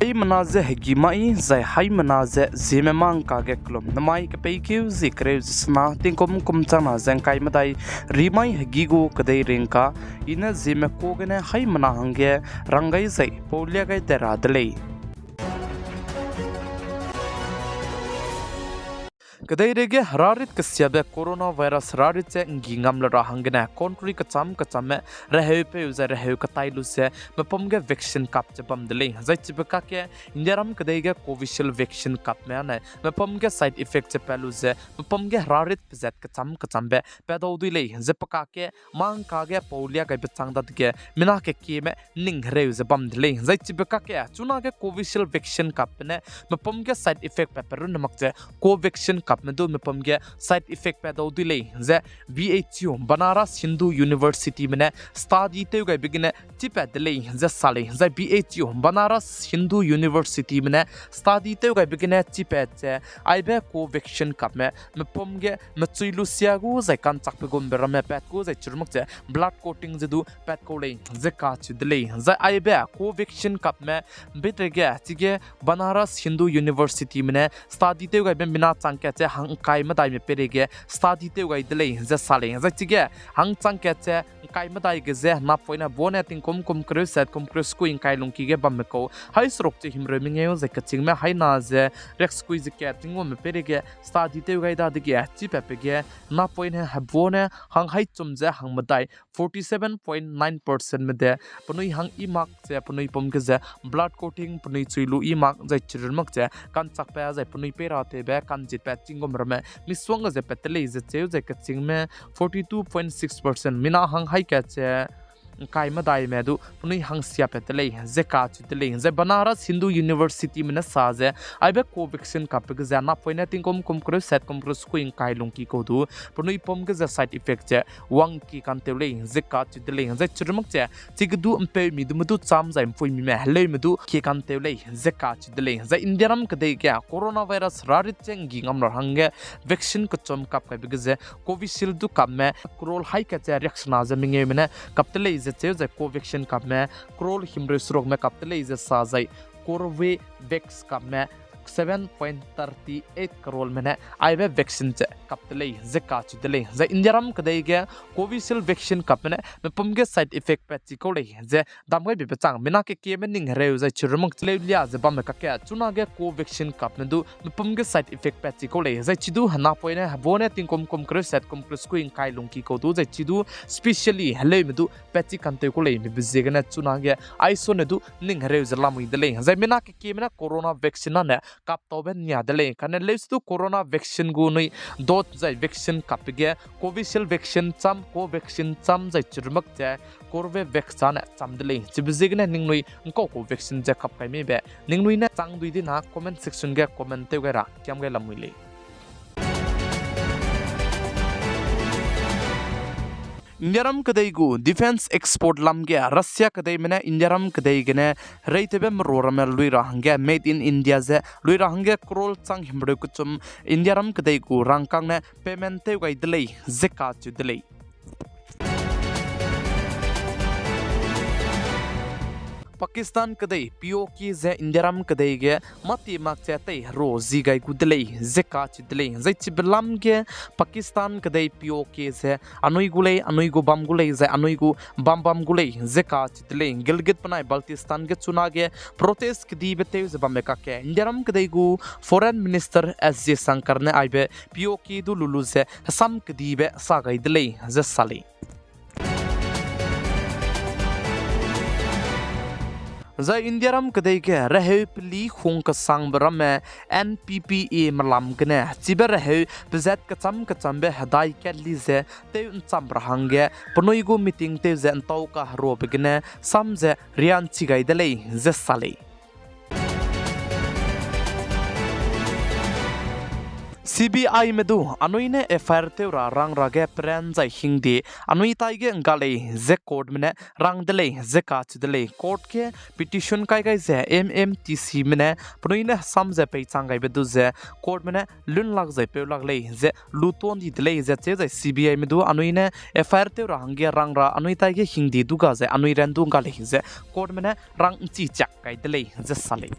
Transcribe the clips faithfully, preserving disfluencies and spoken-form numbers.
Haimena ze hegî mai, zai haimena ze Zeme mâ ngka ge kelum nemai kepeikeu zie kereu ze sena tingkum kum changna ze ngkai medai rimai hegî gu kedei ringka, i ne Zeme ka gene haimena hangge rang gai zai pau lia gai de ra de lei. Kedeirei ge herarit kesiabe coronavirus herarit ze nggi ngam le ra hanggene country kecham kechamme reheu peu zai reheu ketai lu ze mepum ge vaccine kap ze bam de lei. Zai chibe kakge Indiaram kedei ge Covishield vaccine kapme ane mepum ge side effect ze pat lu ze mepum ge herarit pezat kecham kechambe pat dau dui lei. Ze pe kakge mâ ngka ge pau lia gaibe chang dadege mina kekieme ning hereu ze bam de lei. Zai chibe kakge chunage Covishield vaccine kapbe ne mepum ge side effect pat pe runne mak ze Covaxin kapme du mepum ge side effect pat dau dui lei. Ze B H U, Banaras Hindu Universityme ne study tew gaibe gene chipat de lei ze sa lei. Zai B H U, Banaras Hindu Universityme ne study tew gaibe gene chipat ze aibe Covaxin kapme mepum ge mechui lu sia gu zai kanchakbe gumbe ramme pat gu zai chirumak ze blood clotting ze du pat kau lei ze kacheu de lei. Zai aibe Covaxin kapme mbit rege chige Banaras Hindu Universityme ne study tew gaibe mina chang kat ze hang ngkai medaime peireige study tew gai de lei ze sa lei. Zai chige hang chang kat ze ngkai medai ge ze napoine bone tingkum kum kereu sat kum kereu sekui ngkai lungki ge bamme kau hai seruk ze himreu mengeu zai kechîngme haina ze riak sekui ze kat tinggumme peireige study tew gai dadege chipatbe ge napoine hebone hang hai chum ze hang medai forty seven point nine percentme de penui hang i mak ze penui pum ge ze blood clotting penui chui lu i mak zai chirun mak ze kanchakbe zai penui pei ra tewbe kanjitbe tinggumme ramme misongga ze pat de lei ze cheu zai kechîngme forty two point six percent mina hang hai kat ze ngkai medaime du penui hang siapat de lei ze kacheu de lei. Zai Banaras Hindu Universityme ne sa ze aibe Covaxin kapbe ge ze napoine tingkum kum kereu sat kum kereu sekui ngkai lungki kau du penui pum ge ze side effect ze wang ki kantew lei ze kacheu de lei. Zai chirumak ze chige du mpeumi dume du cham zai mpuimime heleume du ki kantew lei ze kacheu de lei. Zai Indiaram kedei ge coronavirus herarit ze nggi ngam ra hangge vaccine kechum kap kaibe ge ze Covishield du kapme crore hai kat ze riaksena ze mengeume ne kap de lei ze cheu zai Covaxin kapme crore himreu serukme kap de lei ze sa zai Corbevax kapme seven point thirty eight croreme ne aibe vaccine ze kap de lei ze kacheu de lei. Zai Indiaram kedei ge Covishield vaccine kapme ne mepum ge side effect pat chi kau lei ze dam gaibe pechang mina kekieme ning hereu zai chirun mak leu lia ze bamme kakge chunage Covaxin kapme du mepum ge side effect pat chi kau lei. Zai chi du henapoine hebone tingkum kum kereu sat kum kereu sekui ngkai lungki kau du zai chi du specially heleume du pat chi kantew kau lei. Mibe ziegene chunage aisone du ning hereu ze lamui de lei. Zai mina kekieme ne corona vaccine ane kap taube nia de lei. Kane leuse du corona vaccine gu nui dot zai vaccine kapbe ge Covishield vaccine cham, Covaxin cham zai chirumak ze Corbevax ane cham de lei. Chibe ziegene ningnui ngkau kau vaccine ze kap kai meibe ningnui ne chang dui dina comment section ge comment tew gai ra kiam gai lamui lei. Indiaram kedei gu defence export lam ge Russia kedeime ne Indiaram kedei gene hereitewbe meru ramme lui ra hangge Made in India ze lui ra hangge crore chang himreu kechum Indiaram kedei gu rangkâng ne payment tew gai de lei ze kacheu de lei. Pakistan kedei P O K ze Indiaram kedei ge mâti mak ze tei hero zi gai gu de lei ze kacheu de lei. Zai chibe lam ge Pakistan kedei P O K ze anui gu lei, anui gu bam gu lei, zai anui gu bam bam gu lei ze kacheu de lei. Gilgit benai Baltistan ge chunage protest kedibe tew ze bamme kakge Indiaram kedei gu Foreign Minister S Jaishankar ne aibe P O K du lulu ze hesam kedibe sa gai de lei ze sa lei. Zai Indiaram kedei ge reheu peli hung kesangbe ramme N P P A melam gene chibe reheu pezat kecham kechambe hedai katli ze tew ncham ra hangge penui gu meeting tew ze ntau kaherobe gene sam ze rianchi gai de lei ze sa lei. CBIme du anui ne FIR tew ra rang ra ge peran zai hingde anui taige ngga lei ze courtme ne rang de lei ze kacheu de lei. Court ge petition kai gai ze MMTCme ne penui ne hesam ze peichang gaibe du ze courtme ne lunlak zai peu lak lei ze lu tuan di de lei ze cheu zai CBIme du anui ne FIR tew ra hangge rang ra anui taige hingde du ga zai anui ran du ngga lei ze courtme ne rang nchi chak kai de lei ze sa lei.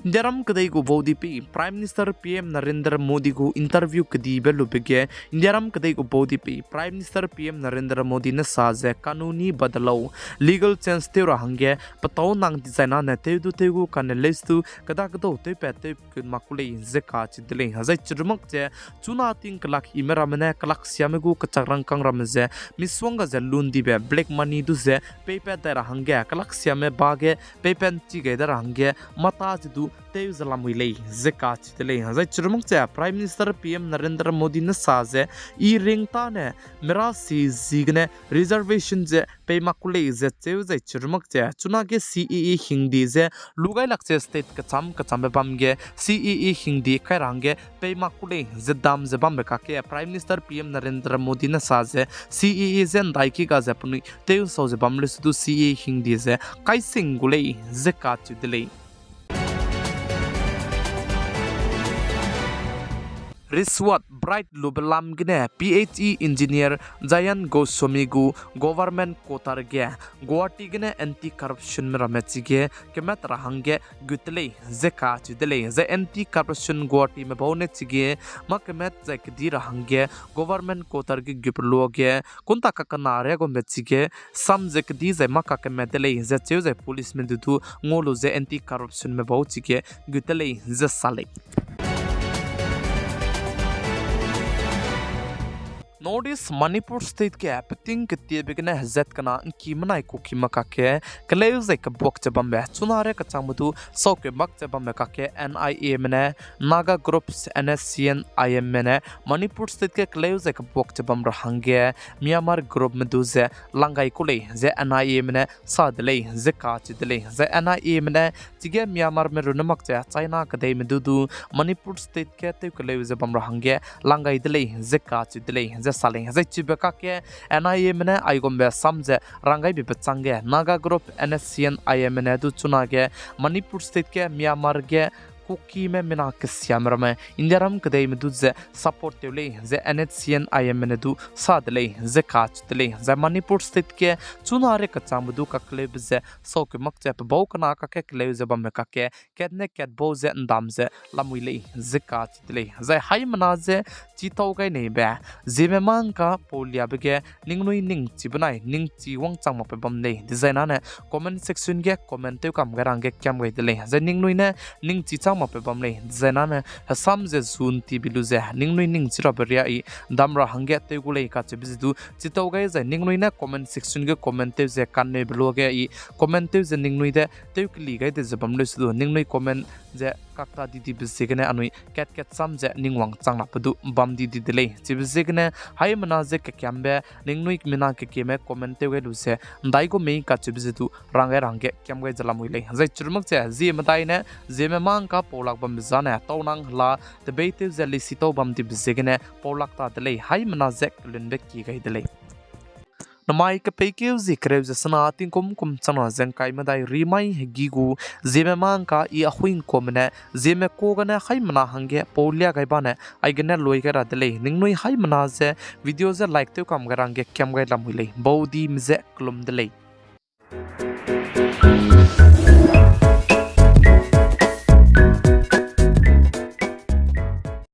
Indiaram kedei gu baudipei Prime Minister PM Narendra Modi gu interview kedibe lube ge, Indiaram kedei gu baudipei Prime Minister PM Narendra Modi ne sa ze kanuni badalao, legal change tew ra hangge petâu nang dizai nane tew du tew gu kane leuse du keda kedau tewpat tewkut mak ku lei ze kacheu de lei. Zai chirumak ze chuna ting kelak ime ramme ne kelaksiame gu kechak rangkâng ramme ze misongga ze lundibe black money du ze peipat dai ra hangge kelaksiame ba ge peipat nchi gai da ra hangge mata ze du tew ze lamui lei ze kacheu de lei. Zai chirumak ze Prime Minister PM Narendra Modi ne sa ze i ring tâne mera si ziegene reservation ze pei mak ku lei ze cheu zai chirumak ze chunage CAA hingde ze lu gailak ze state kecham kechambe bam ge CAA hingde kai ra hangge pei mak ku lei ze dam ze bambe kakge Prime Minister PM Narendra Modi ne sa ze CAA ze ndaiki ga ze penui tew nsau ze bam leuse du CAA hingde ze kai sing gu lei ze kacheu de lei. Rishwat bribe lube lam gene PHE engineer Jayant Goswami gu government quarter ge Guwahati gene anti-corruptionme ramme chige kemat ra hangge gut de lei ze kacheu de lei. Zai anti-corruption Guwahatime bau ne chige mâ kemat zai kedi ra hangge government quarter ge gutbe luage kunta kakena riagumbe chige sam ze kedi zai mâ kakemat de lei ze cheu zai policeme du du ngau lu ze anti-corruptionme bau chige gut de lei ze sa lei. North East Manipur State ge peting ketiebe gene hezat kena ngki menai Kukime kakge keleu zai kebuak ze bambe chuna ria kechangbe du saukeu mak ze bambe kakge NIAme ne Naga group NSCN IMme ne Manipur State ge keleu zai kebuak ze bam ra hangge Myanmar groupme du ze lang gai ku lei ze NIAme ne sa de lei ze kacheu de lei. Zai NIAme ne chige Myanmarme runne mak ze China kedeime du du Manipur State ge tew keleu ze bam ra hangge lang gai de lei ze kacheu de lei ze sa lei. Zai chibe kakge NIAme ne aigumbe sam ze rang gaibe bechângge Naga group NSCN IMme ne du chunage Manipur State ge Myanmar ge Kukime mina kesiame ramme Indiaram kedeime du ze support tew lei ze NSCN IMme ne du sa de lei ze kacheu de lei. Zai Manipur State ge chuna ria kechangbe du kakeleube ze saukeu mak ze pebau kena kakge keleu ze bambe kakge katne katbau ze ndam ze lamui lei ze kacheu de lei. Zai haimena ze chitau gai neibe Zeme mangka pauliabe ge ningnui ningchi benai ningchi wangchang makbe bam lei dezai nane comment section ge comment tew kam gai ra hangge kiam gai de lei. Zai ningnui ne ningchi chang makbe bam lei dezai nane hesam ze zu ntibi lu ze ningnui ningchi rabe ria i dam ra hangge tew gu lei kacheube ze du chitau gai zai ningnui ne comment section ge comment tew ze kanneube luage i comment tew ze ningnui de tew keli gai de ze bam leuse du ningnui comment ze kakta di dibe ziegene anui kat kat sam ze ning wangchang lakbe du bam di di de lei. Chibe ziegene haimena ze kekiambe ningnui mina kekieme comment tew gai lu ze ndai gu mei kacheube ze du rang gai ra hangge kiam gai ze lamui lei. Zai chirumak ze Zeme medai ne Zeme mangka paulak bambe zane tau nang hela tebeitew ze lisitau bam dibe ziegene paulak ta de lei. Haimena ze kelunbe ki gai de lei. Namai kepeikeu zie kereu ze sena tingkum kum changna ze ngkai medai rimai hegî gu Zeme mangka i ahui ngkuame ne Zeme ka gene haimena hangge paulia gai bane aigene lui gai ra de lei. Ningnui haimena ze video ze like tew kam gai ra hangge kiam gai lamui lei. Baudime ze kelum de lei.